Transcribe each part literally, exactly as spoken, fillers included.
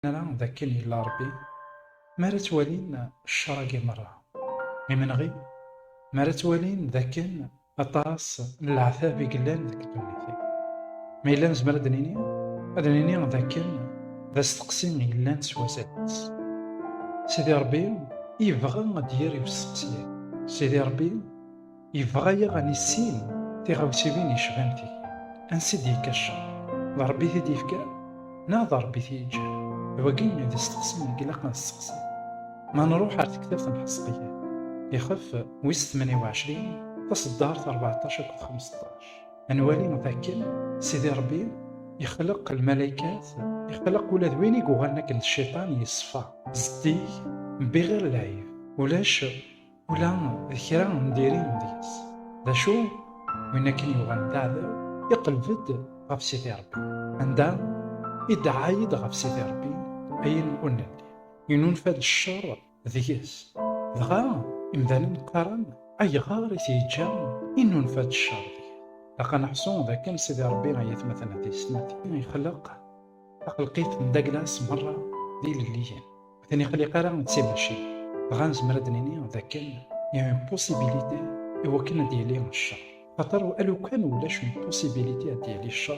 ara d akken yella Ṛebbi, mi ara ttwalin ccer-agi merra. Imenɣi, mi ara ttwalin d akken aṭas n leɛtab i yellan deg ddunit-agi. Ma yella nezmer ad d-nini, ad d-nini d akken d asteqsi i yellan s wazal-is. Sidi Ṛebbi yebɣa ad d-yerr i usteqsi-agi. Sidi Ṛebbi yebɣa-yaɣ ad nissin tiɣawsiwin yecban tigi. Ansi d-yekka ccer? D Ṛebbi i t-id-yefkan, neɣ d Ṛebbi i t-yeǧǧan? D wagi i d asteqsi i ilaq ad nesteqsi. Ma nruḥ ar tektabt n Ḥezqiyal, ixef wis tmenya u ɛecrin, taṣeddart rbeɛṭac akked xemseṭṭac, ad nwali d akken Sidi Ṛebbi ixleq lmalaykat, ixleq ula d win i yuɣalen akken d cciṭan yeṣfa, zeddig, mbiɣir lɛib, ulac ula d kra n diri deg-s. D acu? Win akken yuɣalen d aɛdaw, iqleb-d ɣef Sidi Ṛebbi. Anda i d-ɛayed ɣef Sidi Ṛebbi ayen ur nelli. Inunfa-d ccer deg-s. Dɣa imdanen qqaren, ayɣer i t-yeǧǧa inunfa-d ccer deg-s? Ilaq ad neḥṣu d akken Sidi Ṛebbi, ay atmaten d yessetmatin, ixleq taxelqit n daglas merra d ilelliyen. Ur ten-ixliq ara d timacinin. Dɣa nezmer ad d-nini d akken il y a une possibilité i wakken ad d-yili ccer. Xaṭer alukan ulac une possibilité ad d-yili ccer,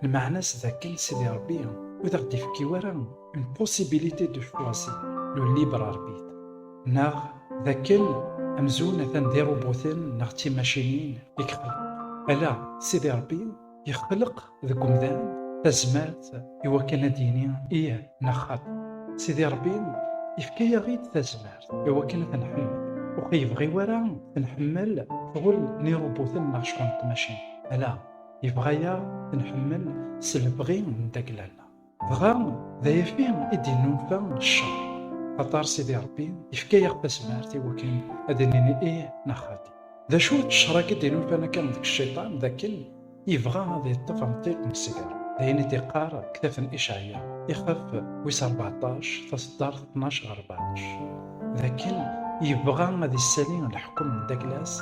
lmeɛna-s d akken Sidi Ṛebbi ur d aɣ-d-ifki wara une possibilité de choisir, le libre arbitre. Neɣ d akken amzun atan d irubuten neɣ d timacinin i ixelq. Ala, Sidi Ṛebbi yexleq deg umdan tazmert i wakken ad d-yini ih neɣ xaṭi. Sidi Ṛebbi yefka-yaɣ-id tazmert i wakken ad t-nḥemmel. Ur ɣ-yebɣi wara ad t-nḥemmel ccɣel n irubuten neɣ ccɣel n tmacinin. Ala, yebɣa-yaɣ ad t-nḥemmel s lebɣi n dagla-nneɣ. Dɣa d ayagi i d-innulfa ccer, axaṭer Sidi Ṛebbi yefka-yaɣ tazmert i wakken ad d-nini ih neɣ xaṭi. D acu-t ccer-agi d-innulfan akka deg cciṭan, d akken yebɣa ad yeṭṭef amṭiq n Sidi Ṛebbi? D ayen i d-iqqar ktab n Icɛaya, ixef wis rbeɛṭac, taṣeddart tnac ɣer rbeɛṭac. D akken yebɣa ad issali leḥkem n daglas,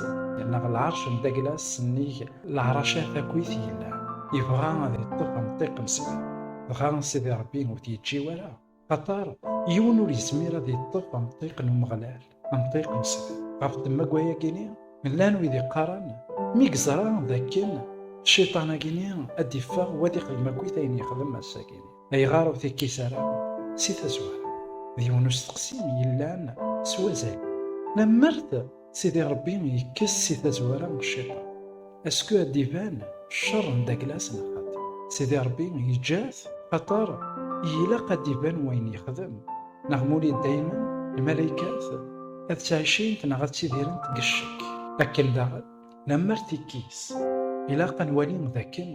neɣ lɛerc n daglas, sennig leɛracat akkit yellan. Yebɣa ad yeṭṭef amṭiq n Sidi. Dɣa Sidi Ṛebbi ur t-yeǧǧi wara, axaṭer yiwen ur yezmir ad yeṭṭef amṭiq n Umeɣlal, amṭiq n Sidi. Ɣef ddemma n wayagi-ni, llan wid iqqaren, mi yeẓra d akken cciṭan-agi-ni ad d-iffeɣ, u ad ixdem akkit ayen yexdem ass-agi-ni, ayɣer ur t-ikkis ara si tazwara? D yiwen usteqsi yellan s wazal. Lemmer-t Sidi Ṛebbi yekkes si tazwara n cciṭan, est-ce que ad d-iban ccer n daglas neɣ xaṭi? Sidi Ṛebbi yeǧǧa-t, xaṭer ilaq ad d-iban wayen yexdem. Neɣ muli daymen lmalaykat ad ttɛicint neɣ ad ttidirent deg ccek. Akken daɣen, lemmer tikkis, ilaq ad nwali d akken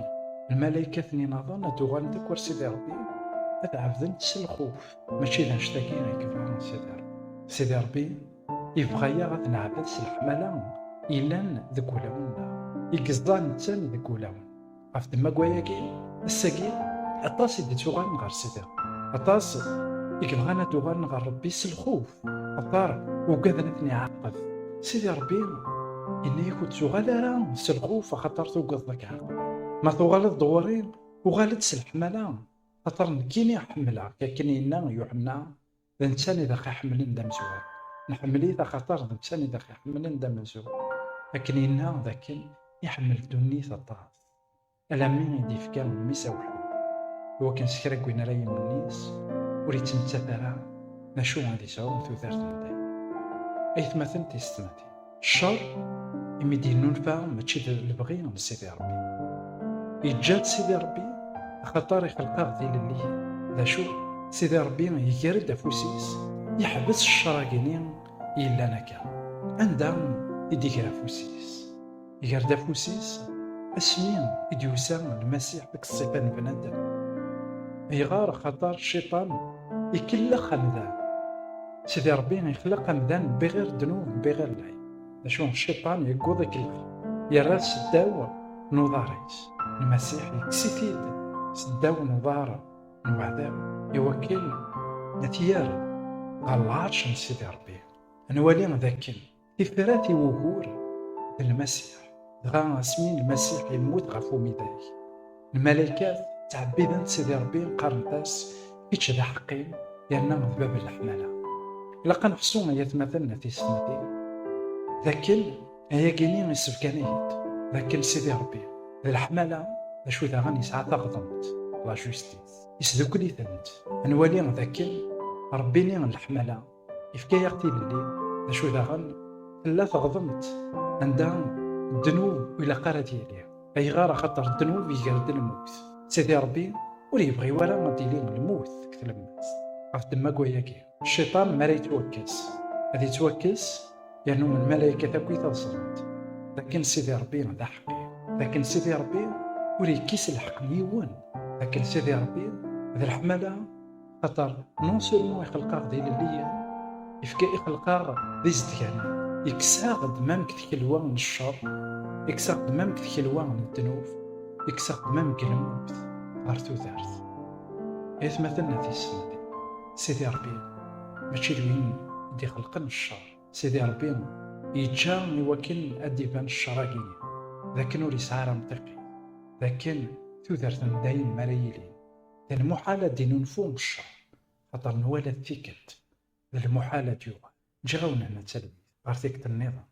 lmalaykat-nni nniḍen ad d-uɣalent akk ar Sidi Ṛebbi, ad ɛebdent s lxuf. Mačči d annect-agi i yebɣa Sidi Ṛebbi. Sidi Ṛebbi yebɣa-yaɣ ad neɛbed s leḥmala yellan deg wulawen-nneɣ, i yeẓẓa netta deg wulawen. Ɣef ddemma n wayagi, ass-agi, aṭas i d-ittuɣalen ɣer Sidi Ṛebbi. Aṭas i yebɣan ad d-uɣalen ɣer Ṛebbi s lxuf, axaṭer ugaden ad ten-iɛaqeb. Sidi Ṛebbi yenna-yak ur d-tuɣal ara s lxuf axaṭer tugadeḍ ad k-ɛaqbeɣ. Ma tuɣaleḍ-d ɣur-i, uɣal-d s leḥmala, axaṭer nekkini ḥemmleɣ-k, akken yenna Yuḥenna, d netta i d aɣ-iḥemmlen d amezwaru. Nḥemmel-it axaṭer d netta i d aɣ-iḥemmlen d amezwaru. Akken yenna d akken iḥemmel ddunit aṭas, alammi i d-ifka mmi-s awḥid, iwakken s kra n win ara yumnen yis, ur yettmettat ara, d acu ad yesɛu tudert n dayem. Aytmaten d yessetmatin, ccer, imi d-yennulfa, mačči d lebɣi n Sidi Ṛebbi. Yeǧǧa-t Sidi Ṛebbi, axaṭer ixleq-aɣ d ilelliyen. D acu? Sidi Ṛebbi iger-d afus-is, yeḥbes ccer-agi-ni yellan akka. Anda i d-iger afus-is? Iger-d afus-is asmi i d-yusa Lmasiḥ deg ṣṣifa n bnadem. Ayɣer? Axaṭer cciṭan ikellex amdan. Sidi Ṛebbi ixleq amdan bɣir ddnub, bɣir lɛib. D acu? Cciṭan yewweḍ ikellex, yerra-t seddaw n uḍar-is. Lmasiḥ yekkes-it-id seddaw n uḍar n uɛdaw, iwakken ad t-yerr ɣer lɛerc n Sidi Ṛebbi. Ad nwali d akken tifrat i wugur d Lmasiḥ. Dɣa asmi Lmasiḥ yemmut ɣef umidag, lmalaykat ttɛebbident Sidi Ṛebbi, qqarent-as: Kečč d aḥeqqi, yerna d bab n leḥmala. Ilaq ad neḥsu, ay atmaten n tisetmatin, d akken ayagi-nni isebgan-iyi-d, d akken Sidi Ṛebbi d leḥmala, d acu daɣen yesɛa taɣdemt, la justice, isdukkel-itent. Ad nwali d akken Ṛebbi-nni n leḥmala ifka-yaɣ tilelli, d acu daɣen tella teɣdemt anda ddnub ur ilaq ara ad yili. Ayɣer? Axaṭer ddnub iger-d lmut. Sidi Ṛebbi ur yebɣi wara ad d-tili lmut deg tlemmast. Ɣef ddemma n wayagi, cciṭan mi ara yettwakkes, ad yettwakkes yernu lmalaykat akkit ad ẓrent d akken Sidi Ṛebbi d aḥeqqi, d akken Sidi Ṛebbi ur yekkis lḥeqq n yiwen, d akken Sidi Ṛebbi d leḥmala, xaṭer non seulement ixleq-aɣ d ilelliyen, ifka, ixleq-aɣ d izedganen, ikkes-aɣ-d mamk tkelwa n cceṛ, ikkes-aɣ-d mamk tkelwa n ddnub, ikkes-aɣ-d mamk lmut ɣer tudert. Aytmaten n tisetmatin, Sidi Ṛebbi mačči d win i d-ixelqen cceṛ. Sidi Ṛebbi yeǧǧa i wakken ad d-iban cceṛ-agi-nni, d akken ur yesɛi ara amṭiq-is, d akken tudert n dayem ara yilin. D lmuḥal ad d-inunfu cceṛ, xaṭer nwala-t tikkelt, d lmuḥal ad d-yuɣal. Ǧǧiɣ-awen hna talwit, ɣer tikkelt nniḍen.